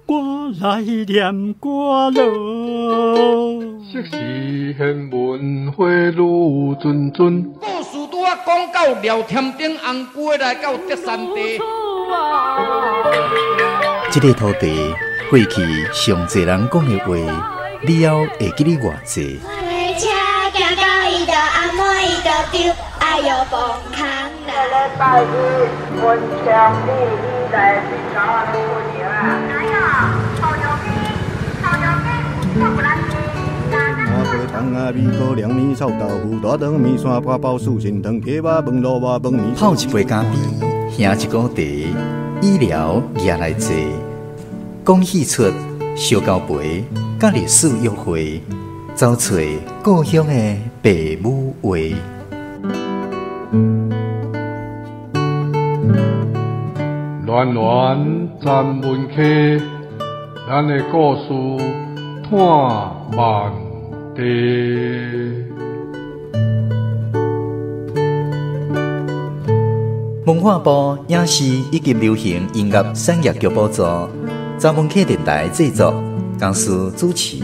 我來念歌囉。昔時玄文花女谆谆。故事拄仔講到廖添丁紅龜來到德山地。這个土地過去上濟人講的話，了後會記得偌濟？泡一杯咖啡，喝一壺茶，醫療也來坐，講戲出燒交陪，佮歷史約會，走揣故鄉的爸母話。暖暖咱文溪，咱的故事伴万地。文化部影視以及流行音樂產業局補助，查文溪電台製作，公司主持。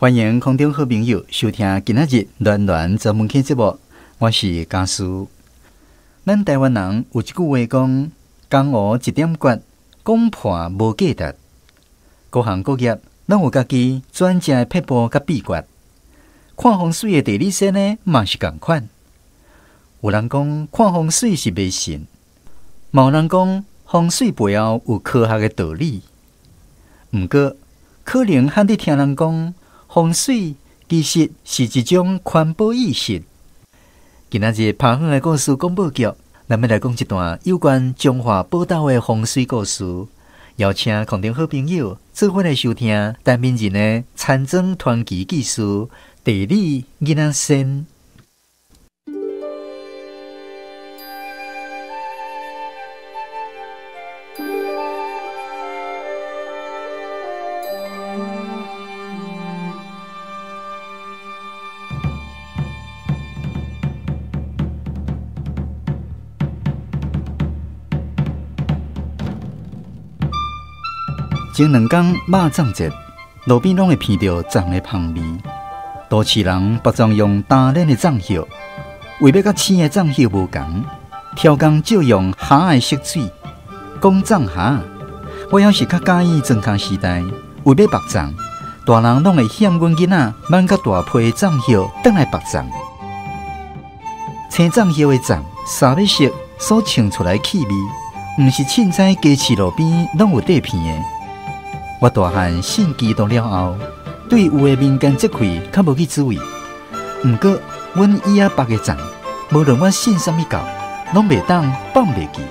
歡迎空中好朋友收聽今仔日暖暖查文溪節目，我是家師。咱台灣人有一句話講：江湖一點訣，講破無價值。各行各業攏有家己專精的撇步佮秘訣。看風水的地理師呢，嘛是仝款。有人講看風水是迷信，嘛有人講風水背後有科學的道理。毋過，可能罕得聽人講風水其實是一種環保意識。今仔日拍遠的故事廣播劇，咱欲來講一段有關彰化寶島的風水故事。邀請空中好朋友做伙來收聽陳明仁的田莊傳奇記事《地理囡仔仙》。前兩工肉粽節，路邊攏會聞著粽的香味。都市人縛粽用焦練的粽葉，為欲佮生的粽葉無仝，挑工借用蝦的色水，講粽蝦。我猶是較佮意莊跤時代，為欲縛粽，大人攏會嫌阮囡仔挽較大批粽葉轉來縛粽。青粽葉的粽，三米色所穿出來氣味，毋是凊彩街市路邊攏有底片的。我大漢信基督了後，對有的民間節氣較無去注意。毋過，阮姨仔縛的粽，無論我信啥物教，攏袂當放袂記。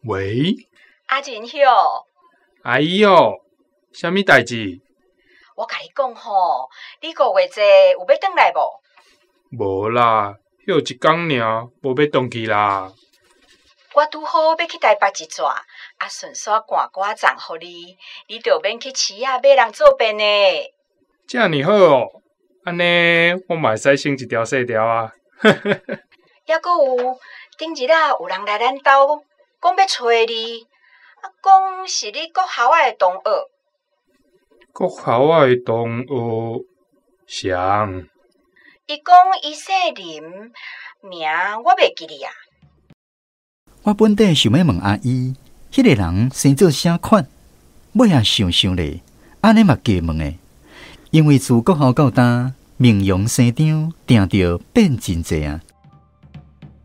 喂，阿仁兄。阿姨哦，啥物代誌？我共你講吼，你五月節有欲轉來無？無啦，歇一工爾，無欲轉去啦。我拄好欲去台北一轉，啊，順紲捾寡粽予你，你就免去市仔買人做便的。遮爾好哦，按呢我嘛會使省一條細條啊。猶閣有，頂日仔有人來咱兜，講欲揣你。啊，講是你國校仔的同學。國校仔的同學，誰？伊講伊姓林，名我袂記得啊。我本底想欲問阿姨，彼个人生做啥款？尾仔想想咧，按呢嘛加問的，因為自國校到今，面容生長，定著變真濟啊。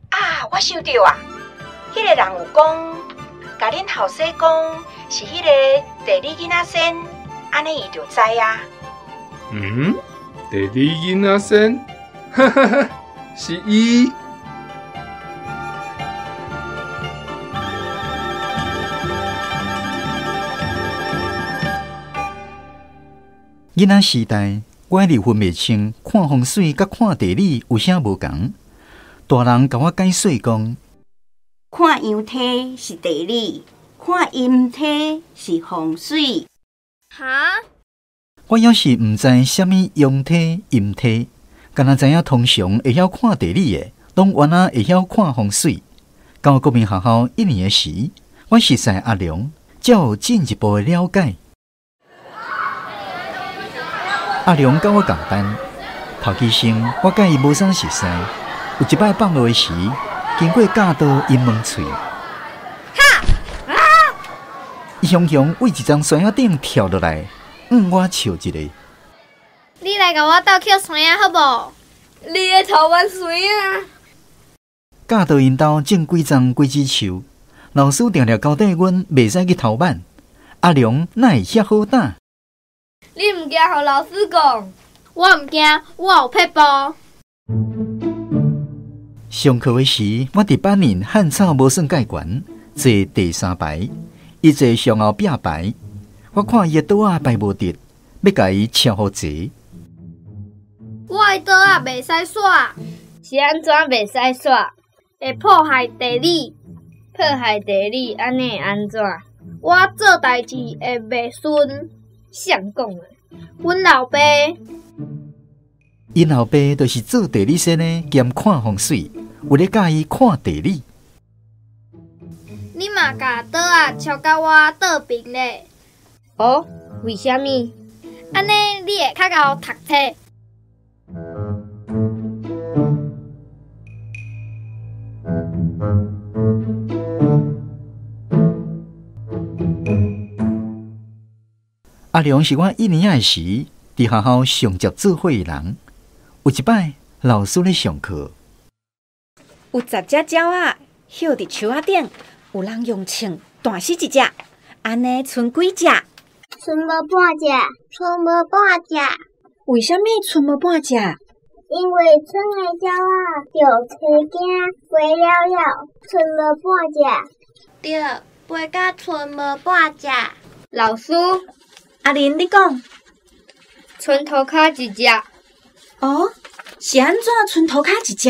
啊，我想著啊，彼个人有講。共恁後生講是彼個地理囡仔仙，按呢伊就知啊。嗯，地理囡仔仙，哈哈哈，是伊。囡仔時代，我一直分袂清看風水佮看地理有啥無仝。大人共我解說講，看陽梯是地理，看陰梯是風水。哈？我猶是毋知啥物陽梯、陰梯，敢若知影通常會曉看地理的，攏原來會曉看風水。到國民學校一年的時，我熟似阿良，才有進一步的了解。阿良佮我仝班，頭幾先我佮伊無啥熟似。有一擺放學的時，經過教導𪜶門喙，哈啊！伊雄雄為一叢山仔頂跳落來，向我笑一下。你來共我鬥抾山仔好無？你會偷阮山仔？教導𪜶兜種幾叢果子樹，老師定定交代阮袂使去偷挽。阿良哪會遐好膽？你毋驚予老師講？我毋驚，我有撇步。上課的時，我佇班裡漢草無算蓋懸，坐第三排，伊坐上後壁排。我看伊的桌仔排無直，欲共伊超予坐。我的桌仔袂使煞，是按怎袂使煞？會破壞地理。破壞地理，按呢會按怎？我做代誌會袂順。誰講的？阮老爸。𪜶老爸就是做地理先生兼看風水，有咧教伊看地理。你嘛共桌仔超佮我倒平咧？哦，為啥物？按呢你會較𠢕讀冊。阿良是我一年仔時，佇學校上捷做伙的人。有一擺，老師咧上課，有10隻鳥仔歇佇樹仔頂，有人用槍彈死一隻，按呢賰幾隻？賰無半隻，賰無半隻。為啥物賰無半隻？因為賰的鳥仔著青驚飛了了，賰無半隻。對，飛甲賰無半隻。老師，阿玲，你講，賰塗跤一隻。哦，是按怎賰塗跤一隻？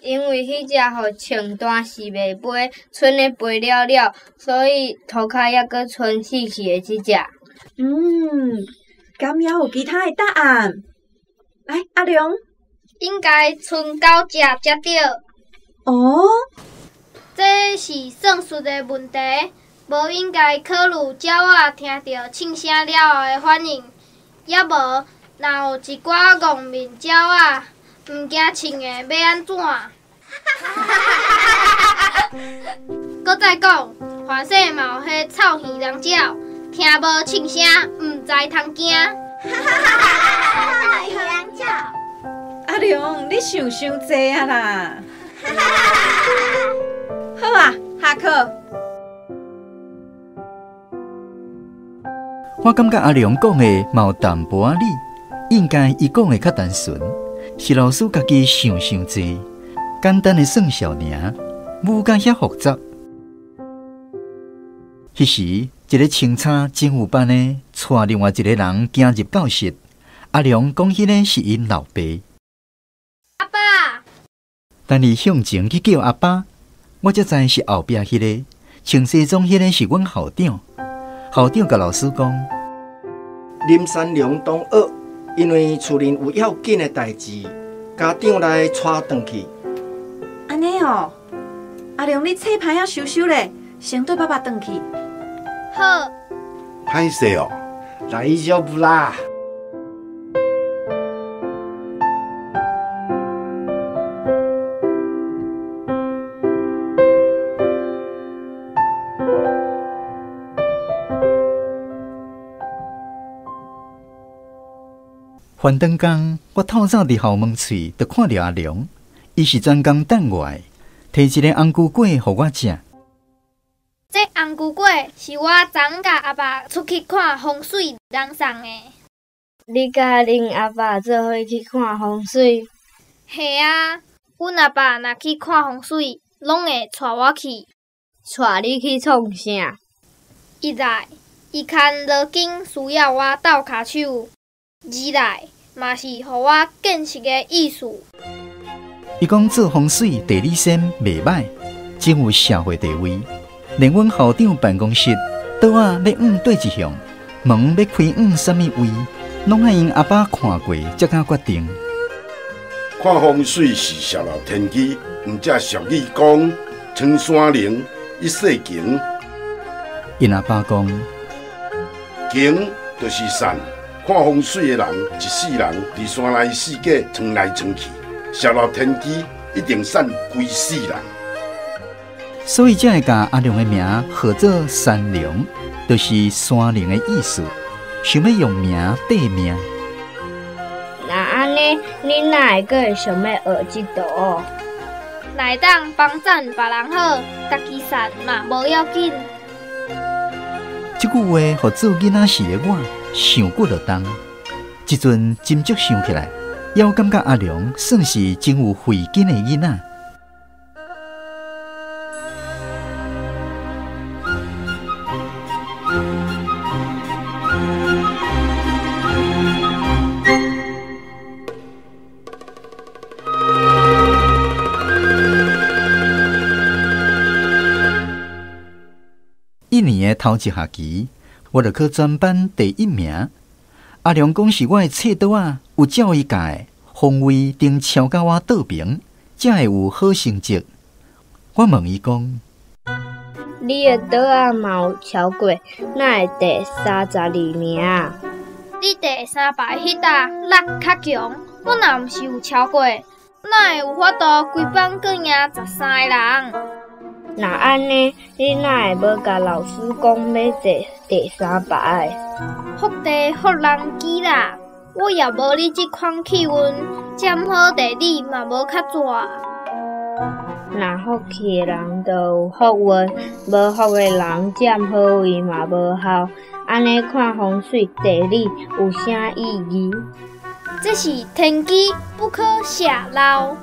因為彼隻予槍彈死袂飛，賰咧飛了了，所以塗跤猶閣賰死去的這隻。嗯，敢猶有其他的答案？來，阿良，應該賰9隻才對。哦，這是算術的問題，無應該考慮鳥仔聽著銃聲了後的反應，猶無，若有一寡戇面鳥仔，毋驚銃的，欲按怎？閣再講，反正嘛有彼臭耳人鳥，聽無銃聲，毋知通驚。阿良，你想傷濟啊啦！好啊，下課。我感覺阿良講的嘛有淡薄仔理，應該伊講的較單純，是老師家己想傷濟，簡單的算數爾，無甲遐複雜。彼時，一個穿衫真有班的，帶另外一個人行入教室。阿良講，彼個是𪜶老爸。阿爸。等伊向前去叫阿爸，我才知是後壁彼個穿西裝彼個是阮校長。校長共老師講，林三良同學因為厝裡有要緊的代誌，家長來帶轉去。按呢哦，阿良，你冊歹仔收收咧，先綴爸爸轉去。好。歹勢哦，大丈夫啦。翻轉工，我透早佇校門喙就看著阿良，伊是專工等我的，提一個紅龜粿予我食。這紅龜粿是我昨昏佮阿爸出去看風水人送的。你佮恁阿爸做伙去看風水？係啊，阮阿爸若去看風水，攏會帶我去。帶你去創啥？一來，伊牽羅經需要我鬥跤手。二來嘛是予我見識的意思。伊講做風水地理先袂䆀，真有社會地位。連阮校長辦公室桌仔欲往佗一向，門欲開往啥物位，攏愛𪜶阿爸看過才敢決定。看風水是泄露天機，毋才俗語講闖山靈，一世情。𪜶阿爸講，情就是散。看風水的人，一世人佇山內四界闖來闖去，泄露天機，一定散規世人。所以才會共阿良的名號做山良，就是山靈的意思。想欲用名綴命。若按呢，你哪會閣會想欲學這道？若會當幫贊別人好，家己散嘛無要緊。這句話，予做囡仔時的我想骨就重。這陣斟酌想起來，猶感覺阿良算是真有慧根的囡仔。一年的頭一學期，我就考全班第一名。阿良講是我的冊桌仔有照伊教的，方位定超甲我倒爿，才會有好成績。我問伊講：你的桌仔嘛有超過，哪會第32名啊？你第三排彼搭力較強，我若毋是有超過，哪會有法度規班閣贏13个人？若按呢，你哪會無共老師講欲坐第三排？福地福人機啦，我也無你這款氣運，占好地理嘛無較濟。若福氣的人就有福運，無福的人占好位嘛無效。按呢看風水地理有啥意義？這是天機不可泄露。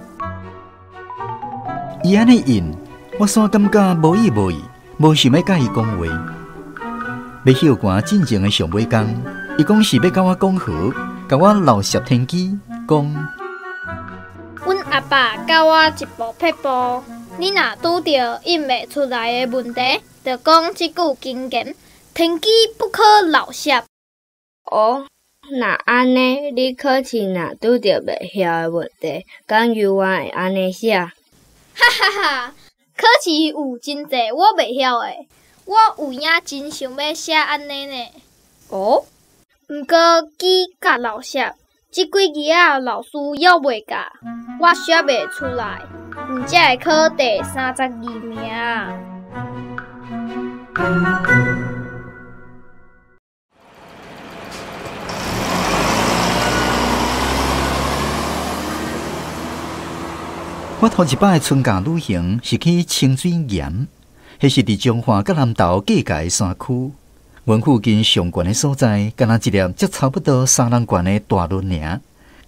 伊按呢應，我煞感覺無意無意，無想欲佮伊講話。欲歇寒進前的上尾工，伊講是欲佮我講和，共我漏泄天機，講。阮阿爸教我一步撇步，你若拄著應袂出來的問題，就講這句金言：天機不可漏泄。哦，若按呢，你考試若拄著袂曉的問題，敢猶原會按呢寫？哈哈哈！考試有真濟我袂曉的，我有影真想欲寫按呢呢。哦，毋過機佮漏泄，這幾字仔老師猶袂教，我寫袂出來，毋才會考第32名。我頭一擺春假旅行是去清水岩，彼是佇彰化佮南投隔界的山區。阮附近上懸的所在，敢若一粒才差不多三人懸的大輪爾。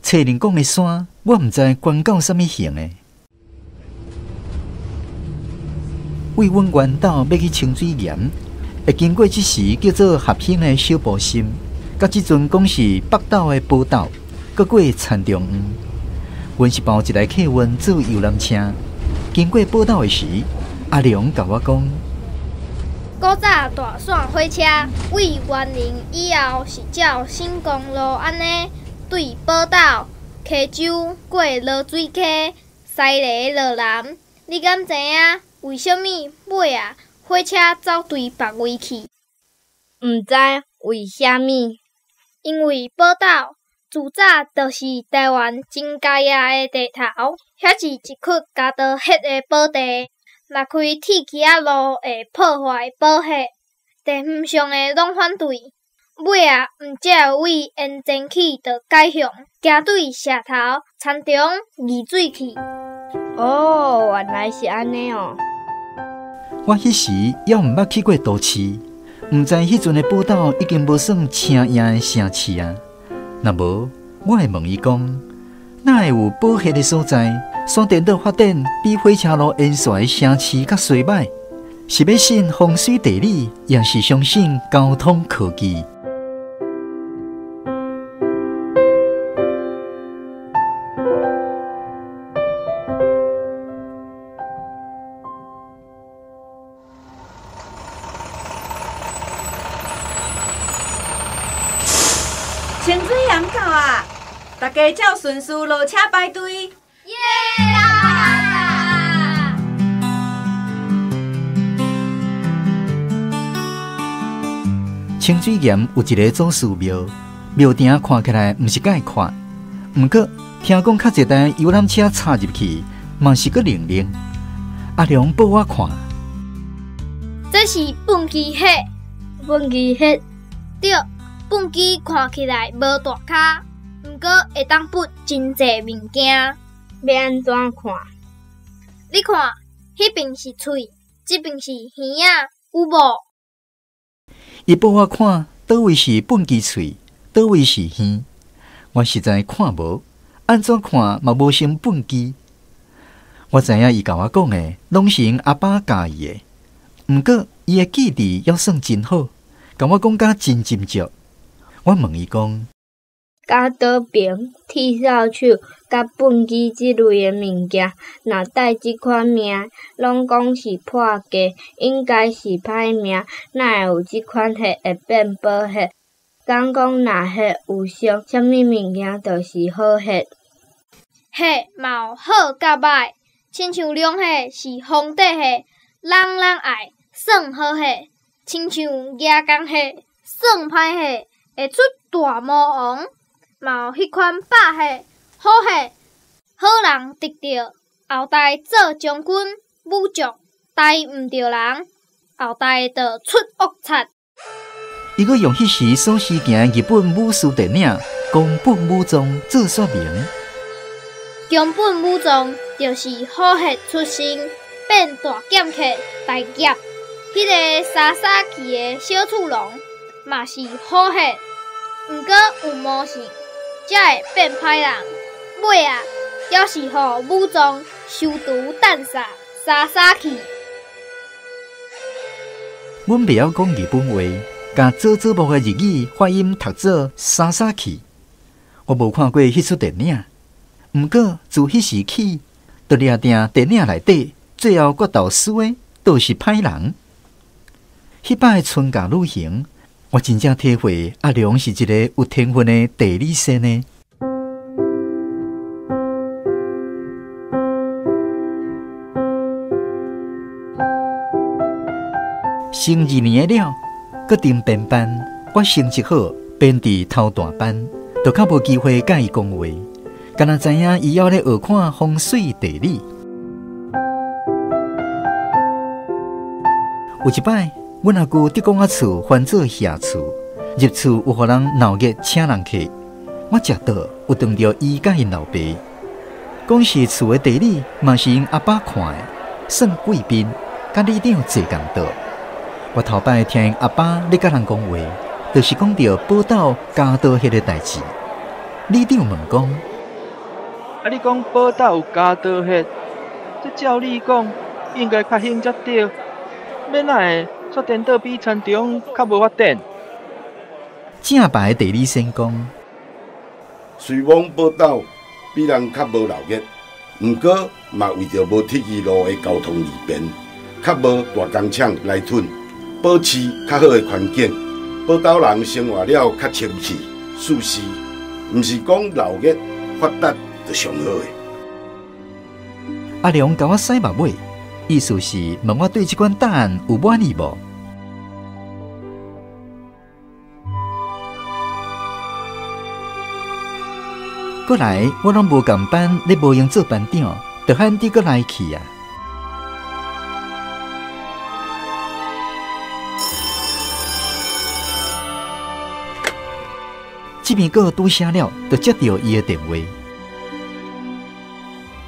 冊裡講的山，我毋知懸到啥物形的。為阮原島欲去清水岩，會經過這時叫做合興的小埔心，佮這陣講是北斗的寶斗，閣過田中園。阮是包一台客運做遊覽車，經過寶斗的時，阿良共我講：古早大線火車對員林以後是照新公路按呢，對寶斗、溪洲過濁水溪、西螺落南。你敢知影為啥物尾仔火車走對別位去？毋知為啥物？因為寶斗自早就是台灣真佳仔的地頭，遐是一窟加多血的寶地。若開鐵枝仔路會破壞寶血，地方上的攏反對。尾仔毋才會對沿前去就改向，行對社頭、田中、二水去。哦，原來是按呢哦。我彼時猶毋捌去過都市，毋知彼陣的寶斗已經無算青影的城市啊。若無，我會問伊講，哪會有寶血的所在？山電腦發展比火車路沿線的城市較衰䆀？是欲信風水地理，抑是相信交通科技？清水岩到啊！大家照顺序落车排队。耶啦！清水岩有一个祖师庙，庙埕看起来毋是介阔，毋过听讲较济台游览车插入去，嘛是阁灵灵。阿良报我看，这是畚箕穴，畚箕穴，对，畚箕看起来无大跤，毋过会当畚真济物件。欲按怎看？你看，彼边是喙，这边是耳仔，有无？伊报我看，佗位是畚箕喙，佗位是耳，我实在看无，按怎看嘛无像畚箕。我知影伊共我讲的，攏是𪜶阿爸教伊的。毋过伊的记忆犹算真好，共我讲甲真斟酌。我问伊讲：剪刀爿、铁扫帚、佮畚箕这类的物件，若带这款名，攏讲是破价，应该是歹名。哪会有这款货会变宝货？敢讲若货有像啥物物件，就是好货。货嘛有好佮歹。亲像龙货是皇帝货，人人爱，算好货；亲像牙工货，算歹货，会出大魔王。嘛有彼款百货，好货，好人得著，后代做将军、武将，代毋著人，后代就出恶贼。伊阁用彼时所时行的日本武士电影《宫本武藏》做说明。宫本武藏就是好货出身，变大剑客大侠。彼个沙沙去的小次郎嘛是好货，毋过有魔性，才会变歹人。尾仔，犹是予武藏收徒弹杀沙沙去。阮袂晓讲日本话，共佐佐木的日语发音读做沙沙去。我无看过彼出电影。毋过自彼时起，就掠定电影内底最后决斗输的都是歹人。彼摆春假旅行，我真正体会阿良是一个有天分的地理先生。升2年了，阁顶编班，我成绩好，编伫头大班，就较无机会佮伊讲话。敢若知影伊犹咧学看风水地理。有一摆，阮阿舅伫公仔厝翻做下厝，入厝有予人闹热请人客，我食到有撞著伊佮𪜶老爸，讲是厝的地理嘛是𪜶阿爸看的，算贵宾，佮里长坐仝桌。我头摆听𪜶阿爸咧佮人讲话，就是讲著宝岛加刀彼个代志。里长问讲：啊，你讲宝岛有加刀血，这照理讲应该较兴才对，欲哪会煞颠倒比田中较无发展？正白地理先讲，虽讲宝岛比人较无闹热，毋过嘛为著无铁支路的交通利便，较无大工厂来吞，保持较好的环境，宝岛人生活了较清气、舒适，毋是讲闹热发达就上好的。阿良共我使目尾，意思是问我对这款答案有满意无？过来，我拢无仝班，咧无闲做班长，就喊你阁来去啊！这边阁拄声了，就接到伊的电话。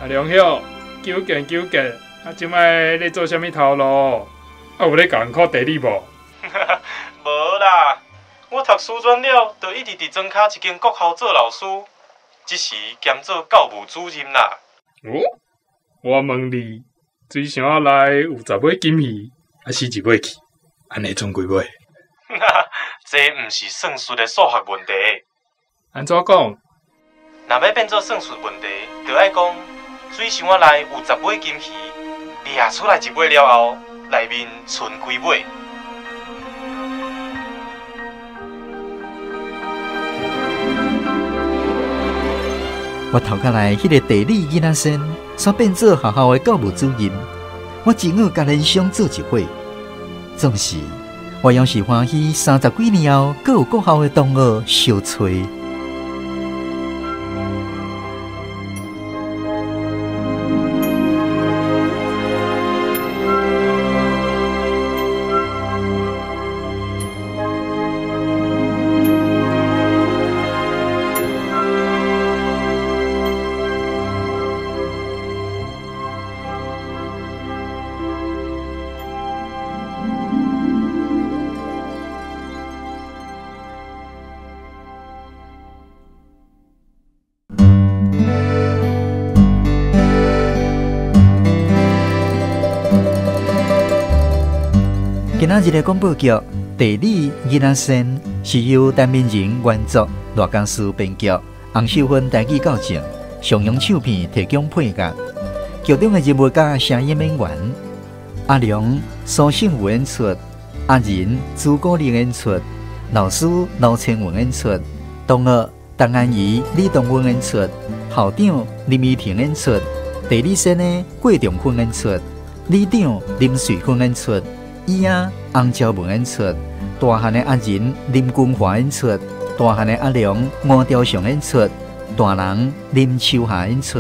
阿良兄，久见久见，啊，这摆咧做啥物头路？啊，有咧共人考地理无？无啦，我读师专了，就一直伫庄跤一间国校做老师，这时兼做教务主任啦。哦，我问你，水箱仔内有10尾金鱼，啊死一尾去，按呢总几尾？这毋是算术的数学问题。按怎讲？若欲变做算术问题，就爱讲水箱仔内有10尾金鱼，掠出来一尾了后，内面剩几尾？我頭殼內彼個地理囡仔先，煞變做學校的教務主任。我真愛佮人生做一伙。總是，我猶是歡喜30幾年後，閣有國校的同學相揣。今仔日的廣播劇《地理囡仔先》是由陳明仁原作，賴家思編劇，洪秀芬台語教正，上揚唱片提供配樂。劇中的人物佮聲音演員阿良、蘇勝武演出，阿仁、朱國玲演出，老師劉千文演出，同學陳安儀、李東文演出，校長林怡婷演出，地理先的郭仲坤演出，里長林瑞坤演出。伊仔洪昭文演出，大漢的阿仁林君華演出，大漢的阿良吳朝祥演出，大人林秋霞演出。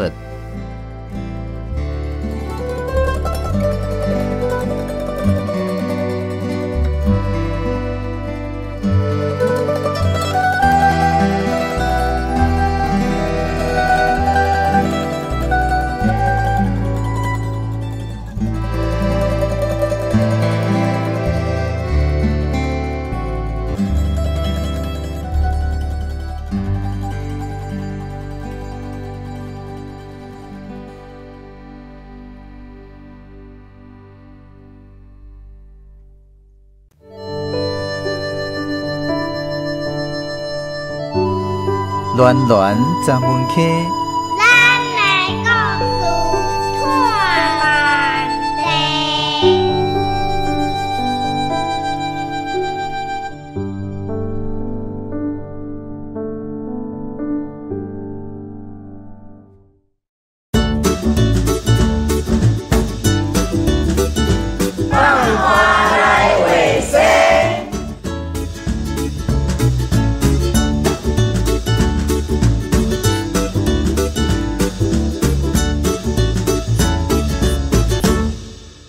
暖暖十分溪，咱的故事托万地。放花来画生。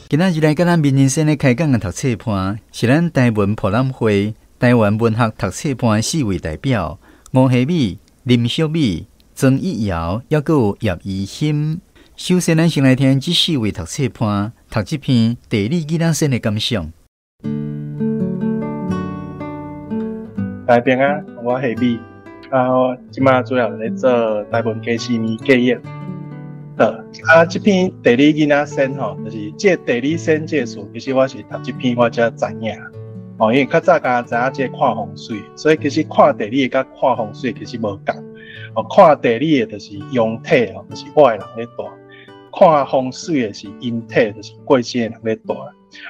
今仔日來佮咱民人生的開講的讀冊伴，是咱台文博覽會台灣文學讀冊伴的4位代表：吳惠美、林淑美、曾一瑤，猶閣有葉怡欣。首先，咱先來聽這4位讀冊伴讀這篇地理囡仔先的感想。大家平安，我惠美，啊，我這馬主要咧做台文家私物記憶。啊，這篇地理囡仔先吼，就是這個地理先這個事，其實我是讀這篇我才知影。哦，因為較早敢知影這個看風水，所以其實看地理的佮看風水其實無仝。哦，看地理的就是陽體哦，就是活的人咧住；看風水的是陰體，就是過身的人咧住。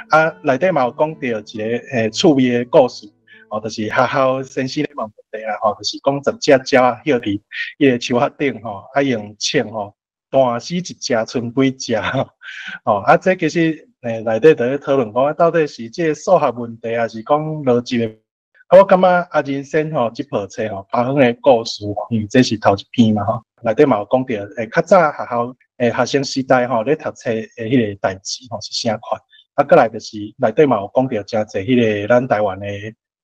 啊，內底嘛有講到一個趣味的故事，哦，就是學校先生咧問問題啦，吼，就是講10隻鳥仔歇佇彼個樹仔頂吼，啊用銃吼彈死一隻，賰幾隻吼，啊，這其實內底就咧討論講，到底是這個數學問題，還是講邏輯的？啊，我感覺阿仁先吼這部冊吼，拍遠的故事，因為這是頭一篇嘛吼，內底嘛有講到，較早學校學生時代吼咧讀冊的彼個代誌吼是啥款？啊，閣來就是內底嘛有講到誠濟彼個咱台灣的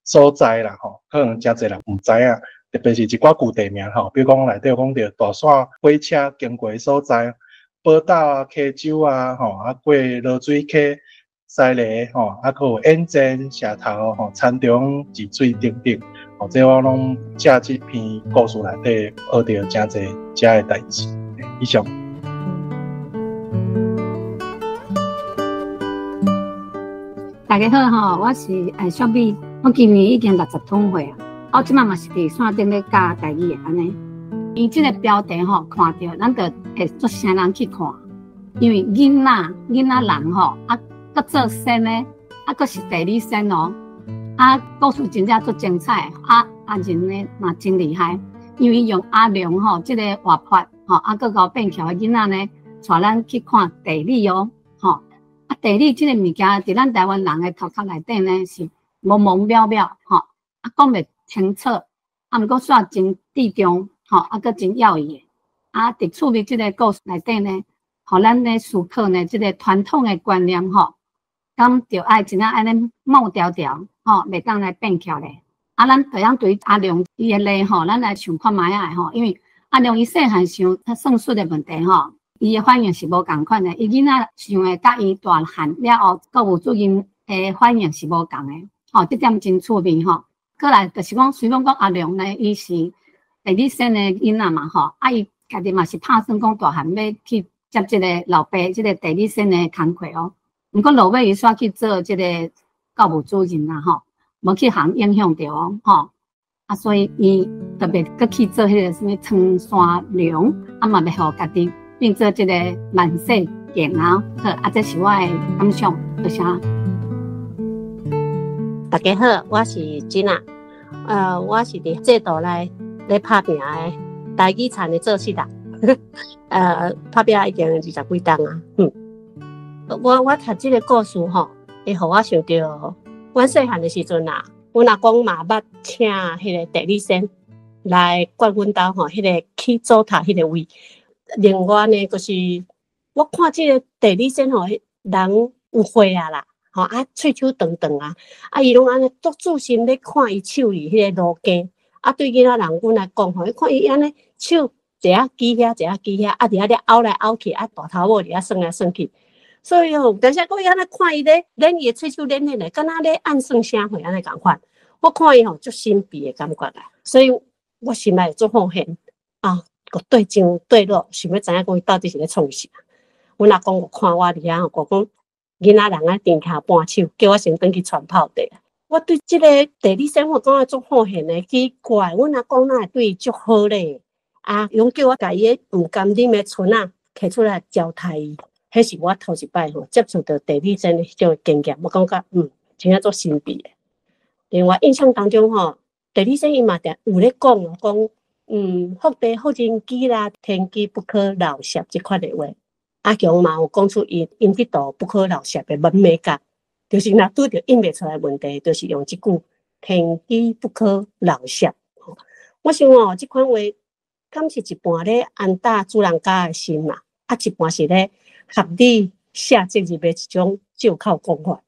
所在啦吼，可能誠濟人毋知影。特別是一寡舊地名吼，比如講內底有講著大線火車經過的所在，寶島啊、溪洲啊，吼啊過濁水溪、西螺吼，啊閣有眼前、石頭吼、田中、治水等等，吼，這我攏藉這篇故事內底學著誠濟遮的代誌。以上。大家好吼，我是淑美，我今年已經60多歲啊。我這擺嘛是佇山頂咧教台語的按呢。伊這個標題吼，看著咱就會足啥人去看，因為囡仔人吼，啊，閣做仙的，啊，閣是地理仙哦，啊，故事真正足精彩，啊，阿仁呢嘛真厲害，因為用阿良吼這個活潑吼，啊，閣𠢕變蹺的囡仔呢，帶咱去看地理哦，吼，啊，地理這個物件，佇咱台灣人的頭殼內底呢，是模模渺渺，吼，啊，講袂清楚，啊，毋過煞真注重，吼，啊，閣真要義的，啊，佇趣味這个故事內底呢，予咱咧思考呢，這个傳統的觀念，吼，敢著愛真正按呢毛條條，吼，袂當來變蹺咧。啊，咱著通對阿良伊的例吼，咱來想看覓仔吼，因為阿良伊細漢想他算術的問題吼，伊的反應是無仝款的。伊囡仔想的佮伊大漢了後，教務主任的反應是無仝的，吼，這點真趣味吼。過來就是講，雖然講阿良呢，伊是地理先的囡仔嘛吼，啊，伊家己嘛是拍算講大漢欲去接這個老爸這個地理先的工課哦。毋過落尾伊煞去做這個教務主任啦吼。無去予影響著哦，吼啊，所以伊特別閣去做彼個啥物蒼山龍，啊嘛欲予家己變做這個萬世鏡啊，好啊，這是我的感想，多謝。大家好，我是金娜，我是佇制度內咧拍拚的台語田的做事人，拍拚已經二十幾冬啊，我讀這个故事吼，會予我想著。阮細漢的時陣啊，阮阿公嘛捌請彼個地理先來管阮兜吼，彼个起祖塔彼個位。另外呢，就是我看這个地理先吼，人有歲啊啦，吼啊，喙鬚長長啊，啊，伊攏按呢足注心咧看伊手裡彼个路徑。啊，對囡仔人阮來講吼，伊看伊按呢手一下舉遐，一下舉遐，啊，佇遐咧拗來拗去，啊，大頭母佇遐算來算去。所以吼，但是閣按呢看伊咧，練伊的喙鬚練練咧，敢若咧按算啥貨按呢仝款。我看伊吼足神秘的感覺啊，所以我心內足好奇啊，閣對上對落，想欲知影講伊到底是咧創啥。阮阿公閣看我佇遐吼，閣講囡仔人愛踮徛盤手，叫我先轉去傳泡茶。我對這个地理生活感覺足好奇的，奇怪，阮阿公哪會對伊足好咧？啊，伊叫我共伊的毋甘啉的春仔提出來招待伊。彼是我頭一擺吼接觸著地理先彼種經驗，我感覺真正足神秘的。另外印象當中吼，地理先伊嘛定有咧講講，福地福人機啦，天機不可漏泄這款的話。阿強嘛有講出伊𪜶去度不可漏泄的眉角，就是若拄著應袂出來問題，就是用這句天機不可漏泄。我想哦，這款話敢是一半咧安搭主人家的心嘛，啊一半是咧合理卸責任的一種借口講法。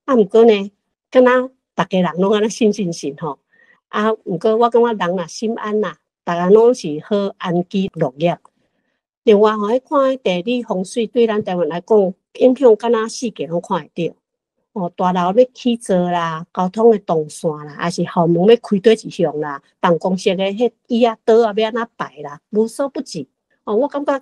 啊，毋過呢，敢若逐家人攏按呢信信信吼。啊，毋過我感覺人若心安啦，逐家攏是好安居樂業。另外吼，彼看地理風水對咱台灣來講，影響敢若四界攏看會著。哦，大樓欲起造啦，交通的動線啦，抑是校門欲開佗一向啦，辦公室的彼椅仔桌仔欲按怎擺啦，無所不至。哦，我感覺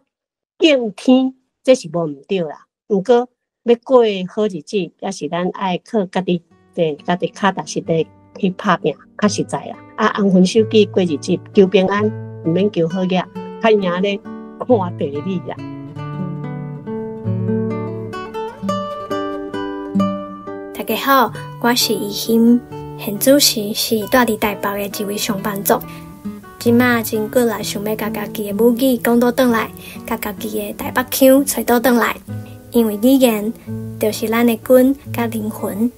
敬天這是無毋對啦，毋過欲過好日子，猶是咱愛靠家己，對，家己腳踏實地去拍拚，較實在啦。啊，安分守己過日子，求平安，毋免求好額，較贏咧看地理啦。大家好，我是怡欣，現主時是住佇台北的一位上班族。這馬真骨力想欲共家己的母語講倒轉來，共家己的台北腔揣倒轉來，因為語言就是咱的根佮靈魂。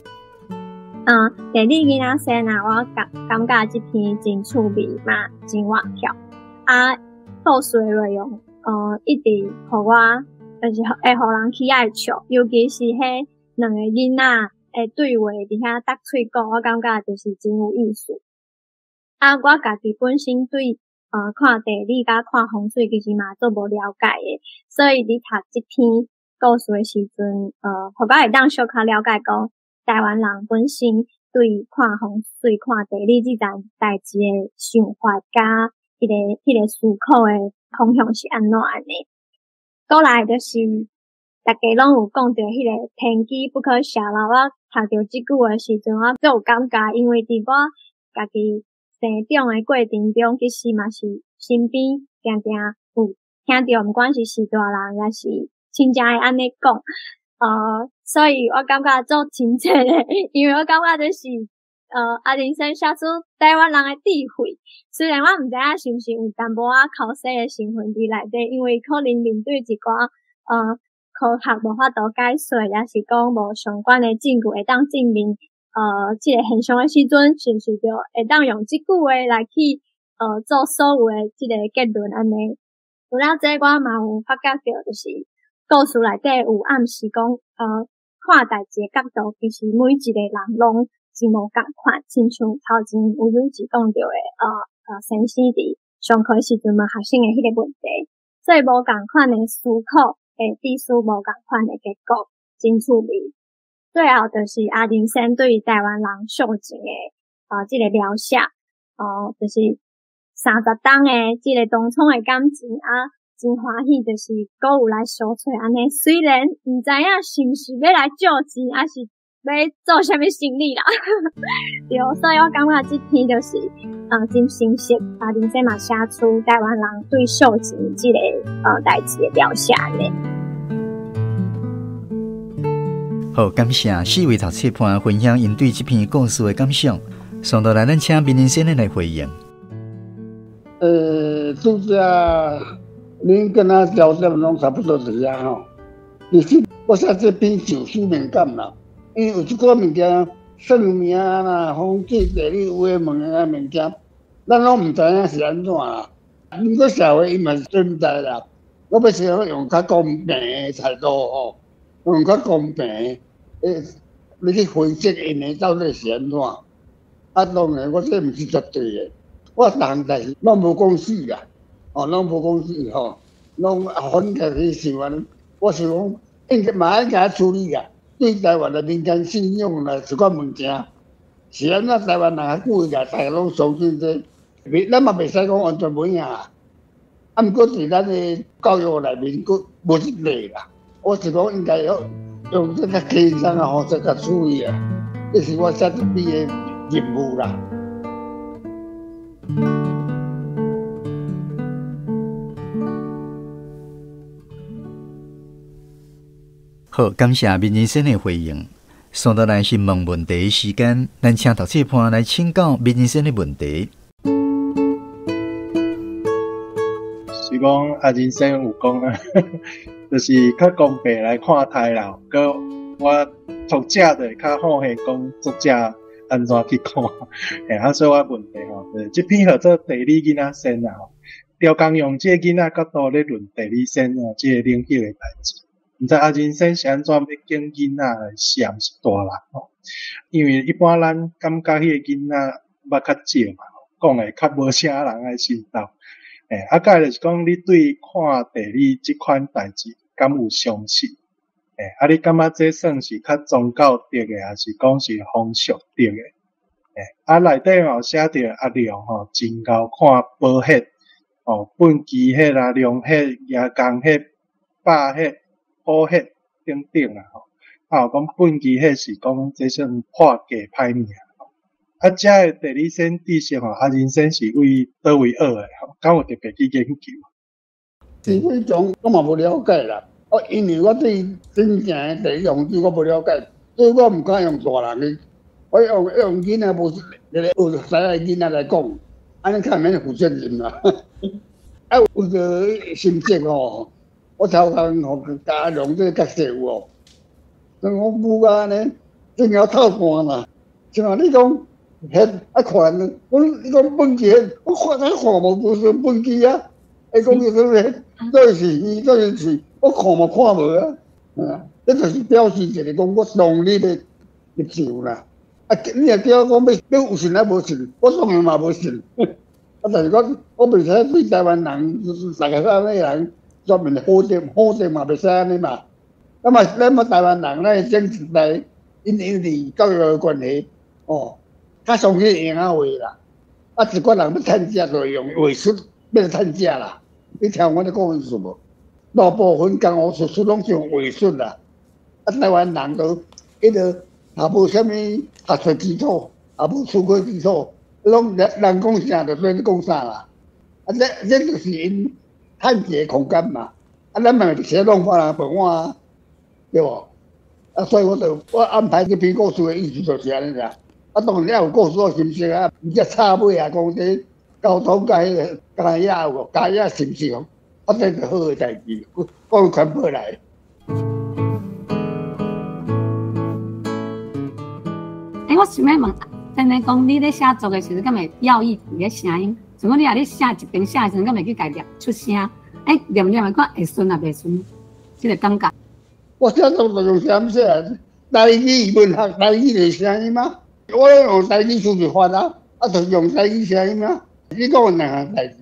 地理囡仔先啊，我感覺這篇真趣味嘛，真活跳。啊，故事的內容，一直予我，就是會予人起愛笑，尤其是彼兩个囡仔的對話佇遐搭喙鼓，我感覺就是真有意思。啊，我家己本身對看地理佮看風水其實嘛足無了解的，所以佇讀這篇故事的時陣，予我會當小可了解講，台灣人本身對看風水、看地理這件代誌的想法，佮彼个思考的方向是按怎按呢？過來就是，逐家攏有講著彼个天機不可泄露。我讀著這句話的時陣，我足有感覺，因為佇我家己成長的過程中，其實嘛是身邊定定有聽著，毋管是序大人抑是親戚會按呢講，所以我感覺足親切的，因為我感覺這是阿仁先寫出台灣人的智慧。雖然我毋知影是毋是有淡薄仔剾洗的成分佇內底，因為可能面對一寡科學無法度解釋，抑是講無相關的證據會當證明這个現象的時陣，是毋是就會當用這句話來去做所有的這个結論按呢？除了這個，我嘛有發覺著，就是故事內底有暗示講，看代誌的角度，其實每一個人攏真無仝款，親像頭前有女士講著的，先生佇上課時陣問學生的彼个問題，所以無仝款的思考會致使無仝款的結果，真趣味。最後就是阿仁先對台灣人性情的這个描寫，就是30冬的這个當初的感情啊，真歡喜，就是閣有來相揣按呢。雖然毋知影是毋是欲來借錢，抑是欲做啥物生意啦。對，所以我感覺這篇就是真誠實，阿仁先嘛寫出台灣人對性情這个代誌的描寫呢。好，感謝四位讀冊伴分享𪜶對這篇故事的感想。上落來，咱請明仁先生來回應。拄才恁跟他焦點攏差不多是遐吼。其實我寫這篇就使命感啦，因為有一寡物件，算命啦、風水地理有的問的物件，咱攏毋知影是按怎啦。毋過社會伊嘛是存在啦。我欲是講用較公平的態度吼，用較公平的，你去分析𪜶的到底是按怎。啊，當然我這毋是絕對的。我逐項代誌攏無講死啦，哦，攏無講死吼，攏反過去想按呢。我想講應該嘛應該處理啊，對台灣的民間信仰啦，一寡物件，是按怎台灣人較久以來，大家攏相信這個，咱嘛袂使講完全無影啊。啊，毋過佇咱的教育內面，閣無這個啦。我是講應該要用這較輕鬆的方式來處理啊，這是我寫這篇的任務啦。好，感謝明仁先生的回應。接落來是問問題的時間，咱請讀冊伴來請教明仁先生的問題。是講阿仁先生有講啊，就是較公平來看待啦。閣我讀者就會較好勢講作者按怎去看。啊，所以我問題吼，就是這篇號做地理囡仔先啊，刁工用這個囡仔角度咧論地理先啊，這個領域的代誌。毋知阿仁先是按怎欲揀囡仔來寫，毋是大人吼？因為一般咱感覺彼個囡仔捌較少嘛，講的較無啥人愛信道。啊，蓋就是講你對看地理這款代誌敢有相信？啊，你感覺這算是較宗教的，抑是講是風俗的？啊，內底嘛有寫著阿良吼，真𠢕看寶血，吼，畚箕血啦、龍血、牙公血、百血、虎血等等啦吼。啊，有講畚箕血是講這算破格歹命。啊，這个地理先知識吼，啊，人生是為佗位學的吼，敢有特別去研究？地理上我嘛無了解啦，哦，因為我對真正的地理風水我無了解，所以我毋敢用大人去，我用囡仔無那個學知的囡仔來講，按呢較免負責任啦。啊，有個心得吼，我頭先吼共阿良這個角色有無？我母啊按呢，真𠢕透汗啦，像你講。彼啊看，我你講畚箕，我看咱看無不是畚箕啊！伊講伊說彼，倒是魚，倒是水，我看嘛看無啊！啊，這就是表示一個講我當日的立場啦。啊，你若叫我講欲有信抑無信，我當然嘛無信。啊，但是我袂使對台灣人，大家啥物人專門否定否定嘛，袂使按呢嘛。那麼咱們台灣人，咱整一代因為教育的關係，哦。較相信閒仔話啦，啊，一寡人欲趁食就會用話術欲趁食啦。你聽我咧講意思無？大部分江湖術士攏是用話術啦。啊，台灣人都彼个也無啥物學術基礎，也無思考基礎，攏人講啥就對你講啥啦。啊，這就是𪜶趁錢的空間嘛。啊，咱嘛袂使弄破人飯碗啊，對無？啊，所以我就我安排這篇故事的意思就是按呢啦。啊，啊，當然了有故事心聲啊，毋則插尾啊，講這交通佮彼个加亞有無？加亞是毋是哦？啊，這就好的代誌，講全部來。欸，我想欲問，真的講，你咧寫作的時陣，敢會要意佇咧聲音？像講你若咧寫一邊寫的時陣，敢會去共念出聲？欸，念念來看會順抑袂順？這個感覺。我寫作就用聲音寫，台語文學，台語就是聲音啊。我用台語出去發啊，啊，就用台語聲音啊。你講兩項代誌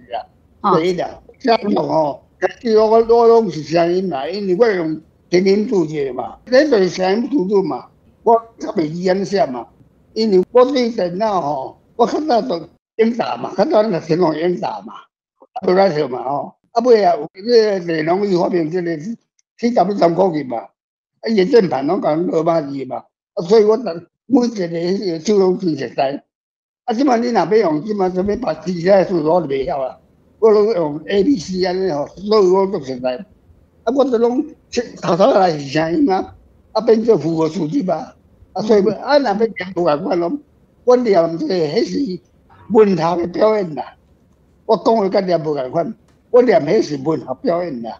啊？第一啦，寫作吼，其實我攏是聲音啦，因為我用聽音注解嘛，這就是聲音輸入嘛。我較袂記按怎寫嘛，因為我對電腦吼，我較早就英打嘛，較早咱就先用英打嘛，無來笑嘛吼。啊尾啊，有這個電腦伊發明這個 CW 307嘛，啊伊的鍵盤攏共羅馬字嘛，啊所以我每一個彼個手攏真熟似。啊，這擺你若欲用，這擺啥物白字寫數我就袂曉啦，我攏用 A B C 按呢吼，所以我足熟似。啊，我就攏頭頭來是聲音啊，啊變做符號輸入啊。啊，所以啊，若欲念無仝款攏，我念這個彼是文學的表演啦。我講的佮念無仝款，我念彼是文學表演啦。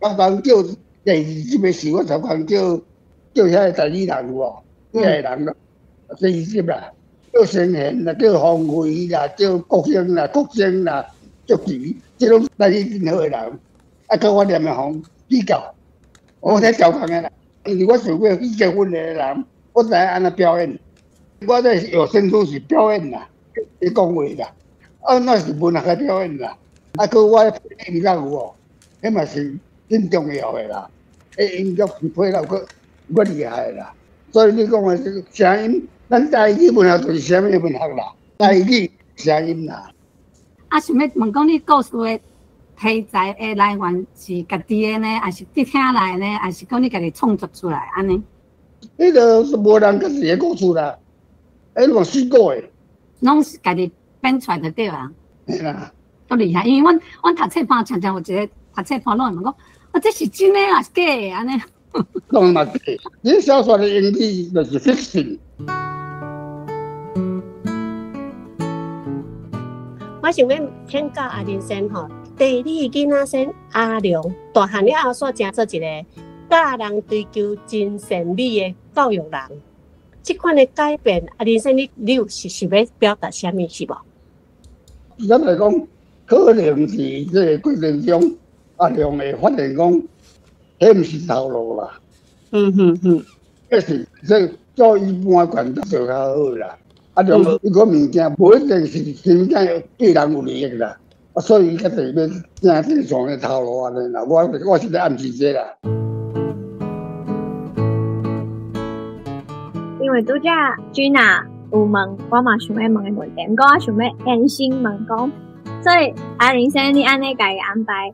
我講叫第二集的時，我才講叫遐個台語人有無？遐個人咯，第二集啦，叫先賢啦，叫方慧啦，叫國生啦，國生啦，祝慈，這攏台語真好的人。啊，佮我念的吼比較，我才調工的啦，因為我想過去結婚的人。我知影按怎表演，我這有聲書是表演啦，咧講話啦，啊那是文學的表演啦，啊，閣我音樂有無？彼嘛是真重要的啦，彼音樂是配了閣閣厲害啦。所以你講的聲音，咱台語文學就是啥物文學啦？台語聲音啦。啊，想欲問講你故事的題材的來源是家己的呢，還是佇聽來呢，還是講你家己創作出來按呢？彼個是無人家己的故事啦，彼攏虛構的，攏是家己編出來就對啊。嘿啦，足厲害，因為阮讀冊班常常有一個讀冊班攏會問講，啊，這是真的還是假的？按呢？當然嘛假，你小說的英語就是 fiction。我想欲請教阿林先吼，地理囡仔先阿良大漢了後，煞成做一個教人追求真善美的教育人，這款的改變，阿林先你有是想欲表達啥物是無？咱來講，可能是這個過程中，阿良會發現講，彼毋是頭路啦。彼是這做一般管道就較好啦。阿良伊個物件無一定是真正對人有利益啦，啊，所以伊較濟欲行這種的頭路按呢啦。我是咧暗示這啦。因為拄才 Gina 有問，我嘛想欲問的問題，毋過我想欲延伸問講，所以阿林先你按呢共伊安排，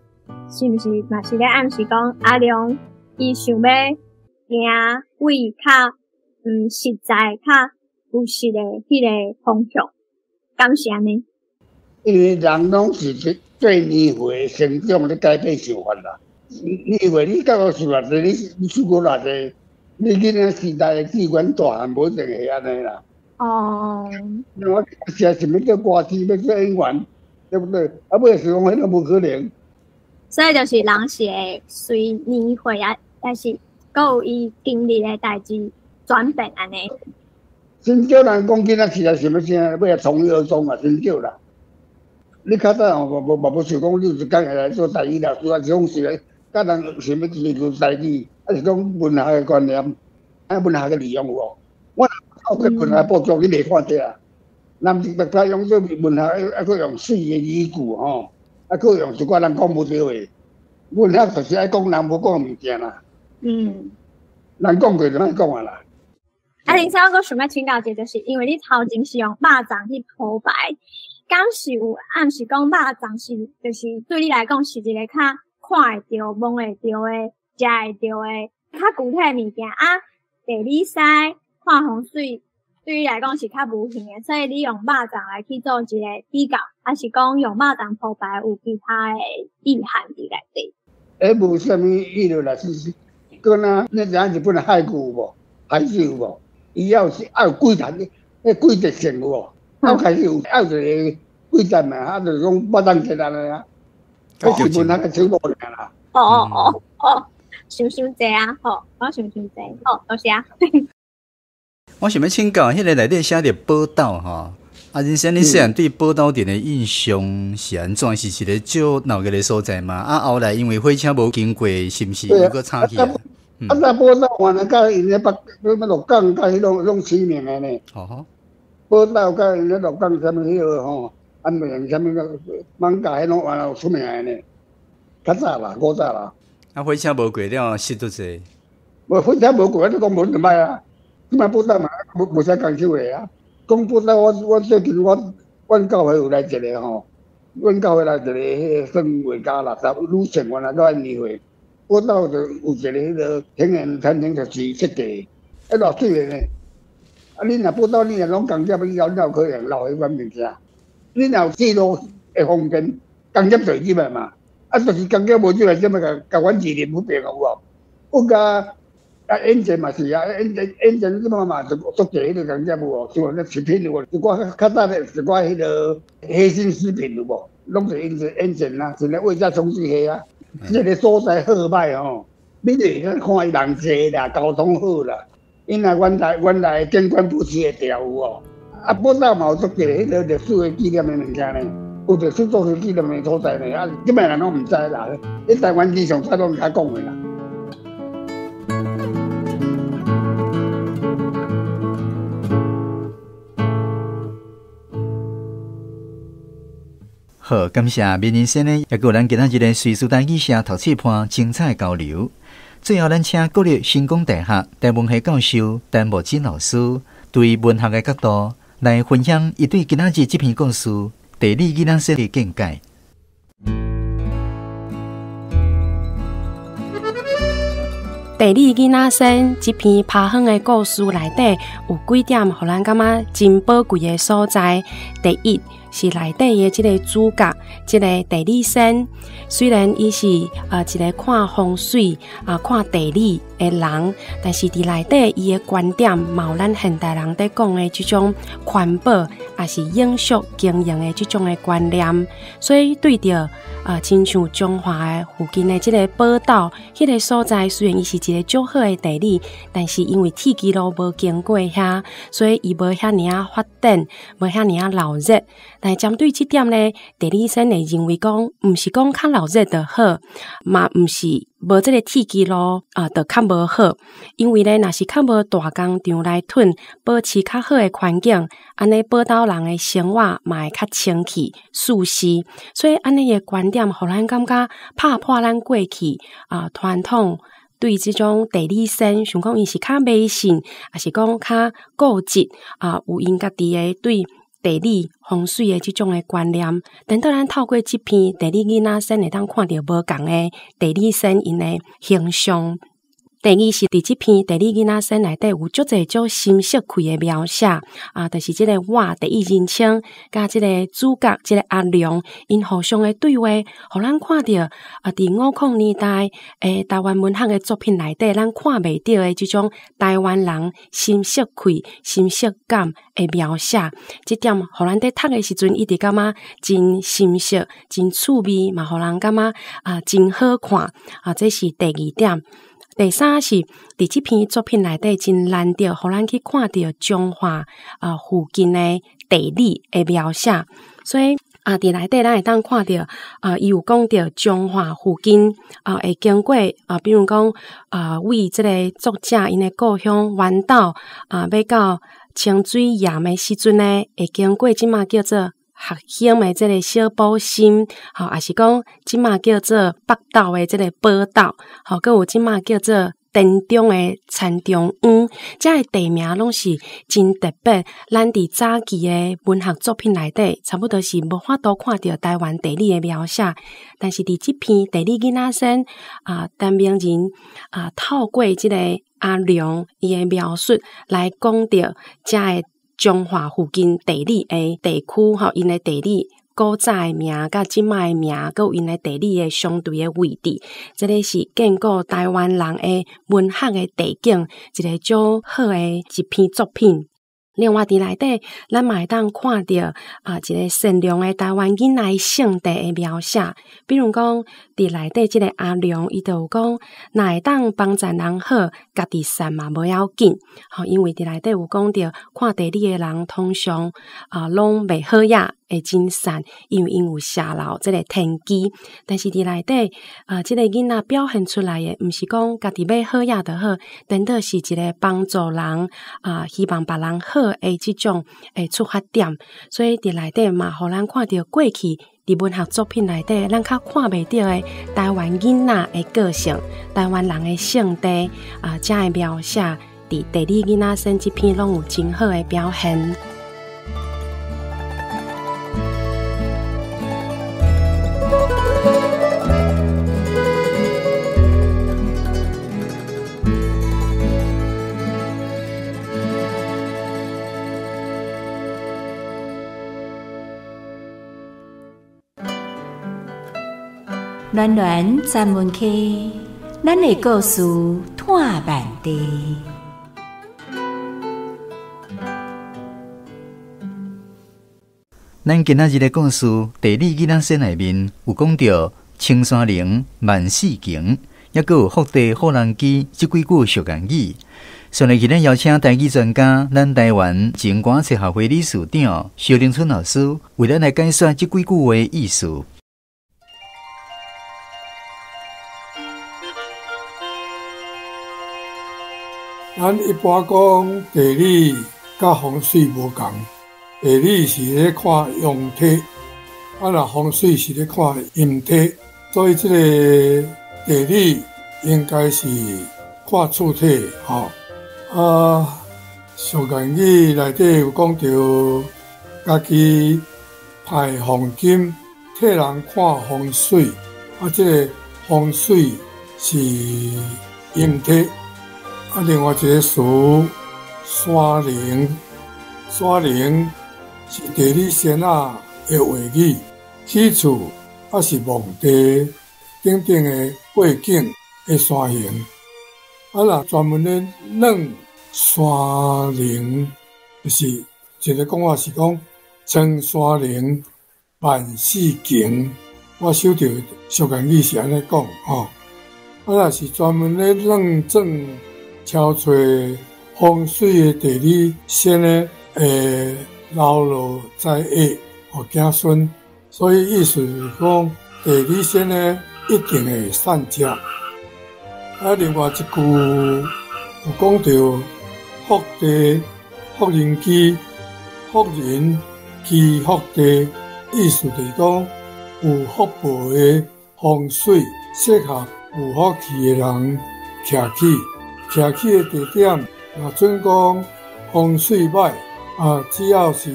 是毋是嘛是咧暗示講阿良伊想欲行為較實在、較務實的彼個方向，敢是按呢？因為人攏是對年歲成長咧改變想法啦。年歲你到數偌濟，你輸過偌濟？你囡仔時代的資源大漢，無一定會按呢啦。哦。我寫想欲做歌星，欲做演員，對不對？啊，尾是講彼個無可能。所以就是人是會隨年歲啊，抑是閣有伊經歷的代誌轉變按呢。真少人講囡仔時代想欲啥，欲來從一而終啊，真少啦。你較早吼，無嘛無想講你有一工會來做台語老師，啊是講是來，佮人想欲追求台語，啊是講文學的觀念，啊文學的利用有無？我透過文學布局，你袂看著啊。咱毋是目屎用做文學，還閣用水的語句吼，啊閣用一寡人講無著的。文學就是愛講人無講的物件啦。人講過就莫講啊啦。啊，林生，我閣想欲請教一下，就是因為你頭前是用肉粽去鋪排，敢是有暗示講肉粽是，就是對你來講是一個較看會著、摸會著的、食會著的較具體的物件啊？地理師看風水對你來講是較無形的，所以你用肉粽來去做一個比較，還是講用肉粽鋪排有其他的意涵佇內底？欸，無啥物意思啦，其實，閣若你知影日本的俳句有無？俳句有無？伊要是愛有幾層，彼季節性有無？啊，開始有愛一個幾站嘛，啊，就講八當節按呢啊，彼是文學的手路爾啦。哦哦哦哦，想傷濟啊，吼，我想傷濟，好，多謝。我想欲請教，彼个內底寫著寶島吼，啊，人生你細漢對寶島鎮的印象是按怎？是一個足鬧熱的所在嗎？啊，後來因為火車無經過，是毋是又閣吵起來？啊，那寶島原來佮𪜶咧北，啥物鹿港佮彼攏攏齊名的呢。寶島佮𪜶咧鹿港啥物彼个吼，安平啥物個艋舺彼攏原來有出名的呢。較早啦，古早啦。啊，火車無過了，失足濟。無火車無過，你講無就歹啊。這擺寶島嘛，無啥共手的啊。講寶島，我最近阮教會有來一個吼，阮教會來一個彼个算畫家啦，女性原來到年歲。寶島就有一個彼个庭園餐廳，就是設計，啊偌媠的呢。啊，你若寶島，你若攏工業以後，你有可能留彼款物件。你若有鐵路會方便，工業就會入來嘛。啊，就是工業無入來，才欲共共阮士林彼爿有無？我共啊，以前嘛是啊，以前這擺嘛就足濟彼个工業有無？像那食品有無？一寡較早的一寡彼个黑心食品有無？攏是以前啊，一個味道總是黑啊。這个所在好䆀吼，你就會使看伊人濟啦，交通好啦。𪜶若原來景觀不是會調有無？啊，寶島嘛有足濟彼个歷史的紀念的物件呢，有歷史做紀念的所在呢。啊，這擺人攏毋知啦，你台灣人上早攏毋敢講的啦。好，感謝明仁先生，也閣有咱今仔日的瑞士台語社讀冊伴精彩交流。最後，咱請國立成功大學台文系教授陳木金老師對文學的角度來分享伊對今仔日這篇故事《地理囡仔說》的見解。地理囡仔仙這篇拍遠的故事內底有幾點，予咱感覺真寶貴的所在。第一是內底的這個主角，這個地理仙，雖然伊是一個看風水啊、看地理的人，但是佇內底伊的觀點嘛有咱現代人佇講的這種環保，也是永續經營的這種的觀念。所以對著親像彰化的附近的這個寶島，彼個所在雖然伊是一個足好的地理，但是因為鐵支路無經過遐，所以伊無遐爾仔發展，無遐爾仔鬧熱。但針對這點呢，地理仙會認為講，毋是講較鬧熱就好，嘛毋是無這個鐵支路啊，就較無好。因為呢，若是較無大工廠來吞，保持較好的環境，按呢寶島人的生活嘛會較清氣、舒適。所以按呢的觀點，予咱感覺拍破咱過去啊傳統對這種地理仙，想講𪜶是較迷信，抑是講較固執啊，有𪜶家己的對地理風水的這種的觀念。等到咱透過這篇地理囡仔仙，會當看著無仝的地理仙𪜶的形象。第二是佇這篇地理囡仔仙內底有足濟足深色氣的描寫啊，就是這個我第一人稱佮這個主角這個阿良，𪜶互相的對話，予咱看著啊，佇50年代的台灣文學的作品內底，咱看袂著的這種台灣人深色氣、深色感的描寫，這點予咱佇讀的時陣，一直感覺真深色、真趣味，嘛予人感覺啊真好看啊，這是第二點。第三是佇這篇作品內底真難得，予咱去看著彰化啊附近的地理的描寫，所以啊，佇內底咱會當看著啊，伊有講著彰化附近啊會經過啊，比如講啊，為這個作者𪜶的故鄉圓島啊，欲到清水岩的時陣呢，會經過這馬叫做學興的這個小埔心，吼，也是講這馬叫做北斗的這個寶島，吼，閣有這馬叫做田中的田中園，這个地名攏是真特別。咱佇早期的文學作品內底，差不多是無法度看著台灣地理的描寫，但是佇這篇地理囡仔仙啊，陳明仁啊，透過這個阿良伊的描述來講著這个彰化附近地理的地區，吼，𪜶的地理古早的名佮這擺的名，閣有𪜶的地理的相對的位置，這个是建構台灣人的文學的地景，一個足好的一篇作品。另外，佇內底，咱嘛會當看著啊，一个善良的台灣囡仔性地的描寫。比如講，佇內底這个阿良，伊就有講，若會當幫助人好，家己散嘛無要緊。吼，因為佇內底有講著，看地理的人通常啊攏袂好額，會真散，因為𪜶有泄露這个天機。但是佇內底啊，這个囡仔表現出來的，毋是講家己欲好額就好，顛倒是一个幫助人啊，希望別人好的這種的出發點。所以佇內底嘛，予咱看著過去佇文學作品內底，咱較看袂著的台灣囡仔的個性、台灣人的性地啊，遮的描寫，佇地理囡仔先這篇攏有真好的表現。暖暖专门区，咱的故事湠万地。咱今仔日的故事《地理囡仔先》内面有講著青山靈、萬四景，抑閣有福地好人居這幾句俗諺語。上來，咱邀請台語專家，咱台灣前歌冊學會理事長蕭玲春老師，為咱來解說這幾句話的意思。咱一般講地理佮風水無仝，地理是咧看陽體，啊若風水是咧看陰體，所以這个地理應該是看厝體吼。啊，俗諺語內底有講著，家己派黃金替人看風水，啊，這个風水是陰體。啊，另外一个词山靈，山靈是地理先仔的话语，起厝抑是墓地等等的背景的山形。啊，若专门咧软山灵，就是一个讲法是讲青山灵万四景。我收著俗諺语是按呢讲吼。啊，若是专门咧软装超找风水的地理先呢，会流落在下予子孙，所以意思是讲地理先呢一定会散食。啊，另外一句有讲著福地、福人居、福人居福地，意思就是讲有福报的风水，适合有福气的人徛起。徛起的地点，若准讲风水歹啊，只要是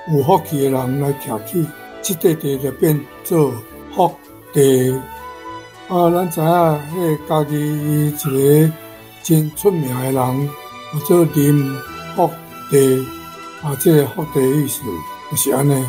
有福气的人来徛起，这块地就变做福地。啊，咱知影，彼个家己伊一个真出名的人，叫做林福地。啊，这个福地意思就是按呢。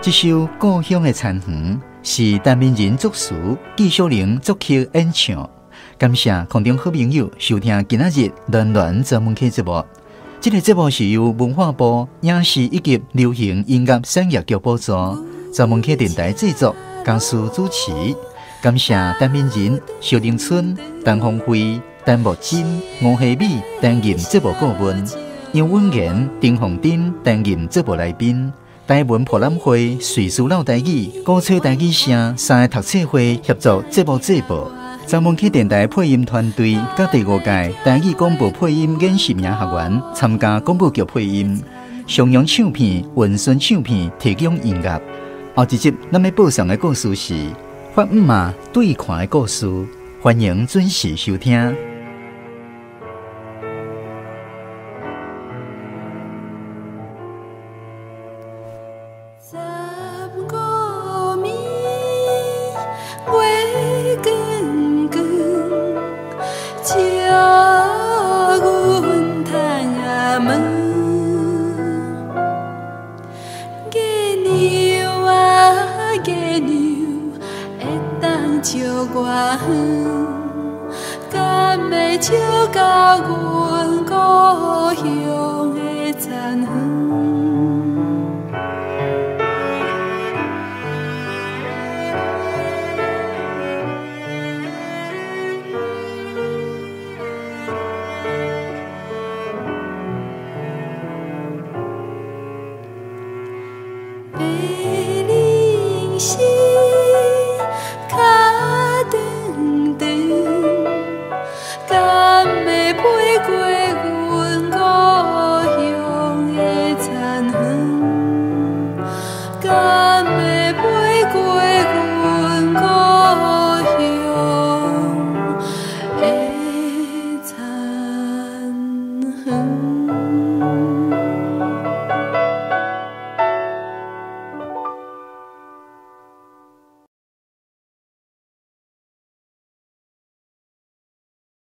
这首《故乡的田园》是陈明仁作词，纪晓玲作曲演唱。感谢空中好朋友收听今仔日暖暖专门客节目。这个节目是由文化部影视以及流行音乐产业局补助，专门客电台制作，江苏主持。感谢陈明仁、萧玲春、陈凤辉、陈木真、吴惠美担任节目顾问，杨文言、丁凤珍担任节目来宾。台文博览会、瑞士老台语、鼓吹台语声三个读册会协助节目制播。昨文去电台配音团队，佮第五届台语广播配音演习营学员参加广播剧配音。上扬唱片、文顺唱片提供音乐。后一集咱欲播送的故事是《发姆妈对看的故事》，欢迎准时收听。白灵心。